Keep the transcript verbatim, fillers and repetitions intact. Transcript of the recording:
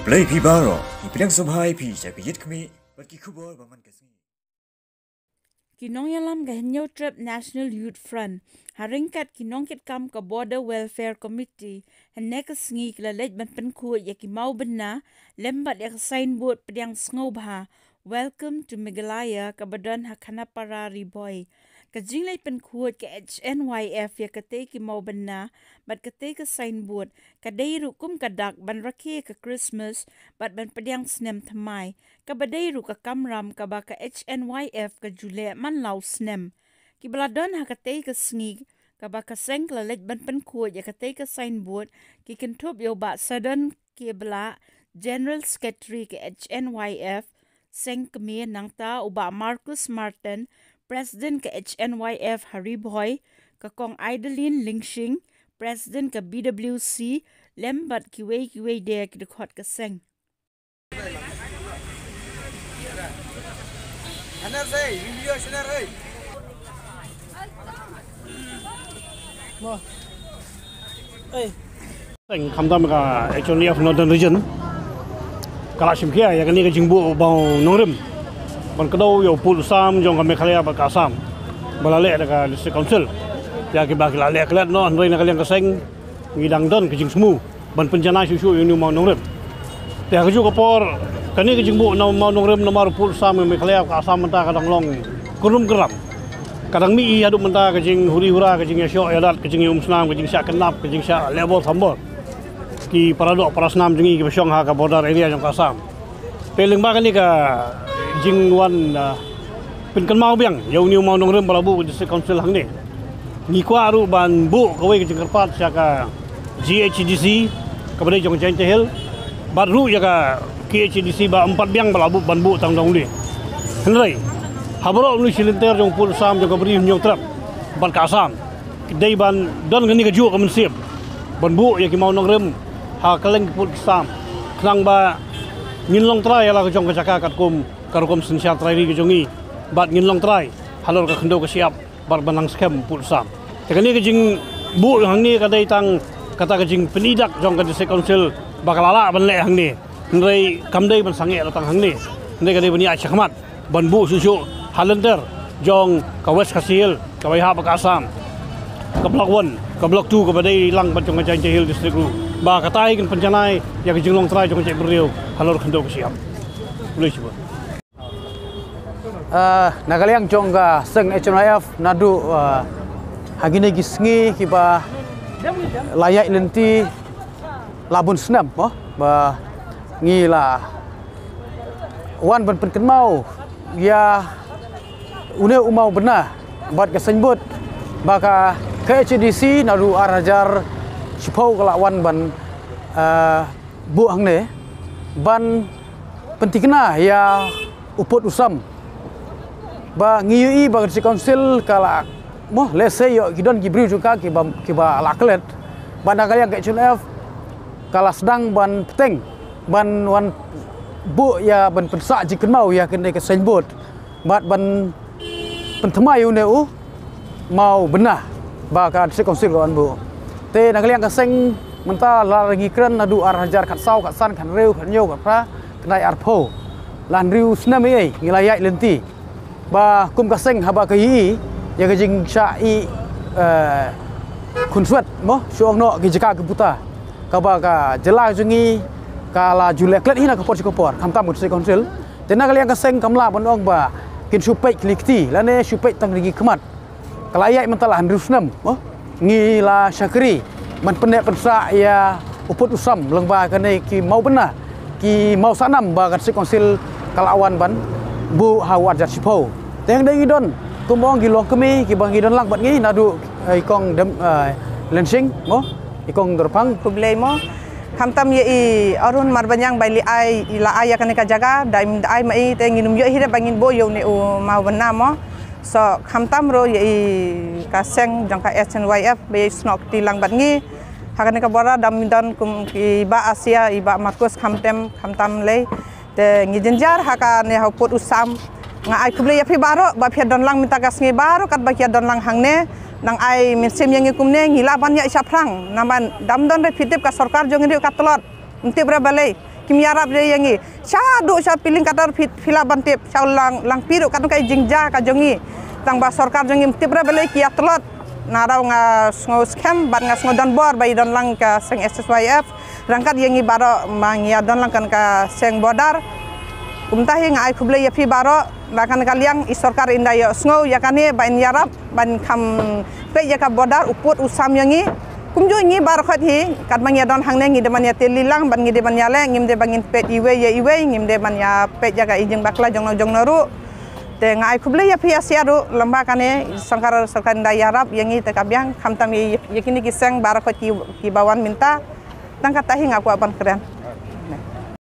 Khublei phi baroh, ngi pdiang sngewbha ïa phi sha ka Ïit Khmih bad ki khubor ba man ka sngi. Ki nongïalam ka Hynñiewtrep National Youth Front ha ryngkat ki nongkitkam ka Border Welfare Committee hynne ka sngi ki la leit ban pynkhuid ïa ki mawbynna lem bad ïa ka signboard pdiang sngewbha Welcome to Meghalaya kaba don ha Khanapara, Ri Bhoi. Ka jingleit pynkhuid ka H N Y F ïa katei ki mawbynna bad katei ka signboard ka dei ruh kum ka dak ban rakhe ka Christmas bad ban pdiang snem thymmai, kaba dei ruh ka kamram kaba ka H N Y F ka ju leh man la u snem. Kiba la don ha katei ka sngi kaba ka seng ka la leit ban pynkhuid ïa katei ka signboard ki kynthup ïa u Bah Sadon K Blah, General Secretary ka H N Y F, seng kmie, nangta u Bah Marcus Martin, President ka H N Y F ha Ri Bhoi, ka Kong Idalin Lyngshing, President ka B W C, lem bad kiwei kiwei de ki dkhot ka seng. Khamtam ka H N Y F Northern Region ka la shim khia ïa kane ka jingbuh mawnongrim ban kdew ïa u pud u sam jong ka Meghalaya bad ka Assam ba la leh da ka District Council. Ïa kiba ki la leh klet noh, hynrei na ka liang ka seng ngi dang don ka jingsngew ban pynjanai shuh shuh ïa une u mawnongrim. Te ha kajuh ka por kane ka jingbuh na mawnongrim namar u pud u sam Meghalaya ka Assam mynta ka dang long kynrum kynram. Ka dang mih hi haduh mynta ka jinghuri hura, ka jingïashoh ïadat, ka jingïaumsnam, ka jingshah kidnap, ka jingshah leh bor thambor ki para doh para snam jong ngi kiba shong ha ka border area jong ka Assam. Te lyngba kane ka jingwan, ah, pynkynmaw biang ïa une u mawnongrim ba la buh ka District Council hangne, ngi kwah ruh ban buh kawei ka jingkyrpad sha ka G H A D C kaba dei jong ka Jaintia Hills bad ruh ïa ka K H A D C ba ym pat biang ba la buh ban buh tang dong une. Hynrei ha baroh une u shilynter jong u pud u sam jong ka Ri Hynñiewtrep bad ka Assam, dei ban don kane kajuh ka mynsiem ban buh ïa ki mawnongrim ha kylleng ki pud ki sam, khnang ba ngin long trai ïa la ka jong ka jaka katkum ka rukom synshar trai ri ka jong ngi bad ngin long trai halor ka khyndew ka shyiap bad ban nang skhem u pud u sam. Te kane ka jingbuh hangne ka dei tang kata ka jingpyni dak jong ka District Council ba ka la lah ban leh hangne. Hynrei kam dei ban sangeh la tang hangne, hynrei ka dei ban ïaid shakhmat ban buh shuh shuh ha lynter jong ka West Khasi Hills kaba ïahap bad ka Assam, ka Block One, ka Block Two kaba dei lang bad jong ka Jaintia Hills District ruh, ba kata hi kan pynjanai ïa ka jinglong trai jong ka jaitbynriew halor khyndew ka shyiap. Khublei shibun. Ah, na ka liang jong ka seng H N Y F naduh, ah, ha kine ki sngi kiba la ïaid lynti la bun snem mo ba ngi la wan ban pynkynmaw ïa une u mawbynna bad ka signboard ba ka K H A D C naduh ar hajar shiphew ka la wan ban, ah, buh hangne ban pynthikna ïa u pud u sam. Ba ngi ïohi ba ka District Council ka la mo lehse ïoh ki don ki briew jong ka kiba, kiba la klet. Ba na ka liang ka H N Y F ka la sdang ban bteng ban wan buh ïa ban pynsah jingkynmaw ïa kane ka signboard bad ban pynthymmai ïa une u mawbynna ba ka District Council ka wan buh. Te na ka liang ka seng mynta la ngi kren naduh ar hajar khatsaw, khatsan, khathynriew, khathynñiew, khatphra, khyndai, arphew. La hynriew snem ei ei ngi la ïaid lynti ba kum ka seng haba ka ïohi ïa ka jingshah ïeh, eh, khunswet mo shu ong noh ki jaka ki buta kaba ka jylla jong ngi ka la ju leh klet hi na ka por sha ka por, khamtam ka District Council. Te na ka liang ka seng kam lah ban ong ba kin shu peit khlieh kti lane shu peit tang ri ki khmat. Ka la ïaid mynta la hynriew snem mo ngi la shakri ban pynneh pynsah ïa u pud u sam lyngba kane ki mawbynna, ki mawsahnam ba ka District Council ka la wan ban buh ha u ar hajar shiphew. Te hangne ngi don kum ong ki longkmie kiba ngi don lang bad ngi naduh, eh, i kong Dem, eh, Lyngshing mo, i kong Dorphang. Khublei mo. Khamtam ïa i Arun Marbaniang ba i la ai, i la ai ïa kane ka jaka, da im da ai ma i te ngin ym ïoh hi re ba ngin buh ïa une u mawbynna mo. So khamtam ruh ïa i ka seng jong ka H N Y F ba ïa i snoh kti lang bad ngi. Ha kane ka border da ym don kum i Bah Asia, i Bah Marcus Khamtem, khamtam lei. Te ngi jynjar ha kane ha u pud u sam. Nga ai khublei ïa phi baroh ba phi don lang mynta ka sngi baroh katba ki don lang hangne. Nang ai mynsiem ïa ngi kumne ngi lah ban ïaid shaphrang. Namar da ym don re phi tip ka sorkar jong ngi ruh ka tlot. Ym tip re balei. Kim ïarap re ïa ngi. Sha duh sha piling kadar phi-, phi lah ban tip, sha lang, lang phi duh katno ka jingjia ka jong ngi. Tang ba sorkar jong ngi ym tip re balei ki ïa tlot. Na raw nga sngew skhem bad nga sngew don bor ba i don lang ka seng S S Y F. Ryngkat ïa ngi baroh ma ngi ïa don lang kan ka seng border. Kumta hi nga ai khublei ïa phi baroh. Na kan ka liang i sorkar in da ïoh sngew ïa kane ba in ïarap ban kham peit ïa ka border u pud u sam ïa ngi. Kumjuh ngi baroh khoit hi katba ngi ïa don hangne ngi dei ban ïa teli lang ban ngi dei ban ïa leh ngim dei ban ngin peit iwei ïa iwei ngim dei ban ïa peit ïa ka i jingbakla jongno jongno ruh. Te nga ai khublei ïa phi ïa sia ruh lamba kane sorkar sorkar in da ïarap ïa ngi te ka biang khamtam ïa ïa kine ki seng baroh khoit ki ki ba wan mynta. Tang kata hi nga kwah ban kren.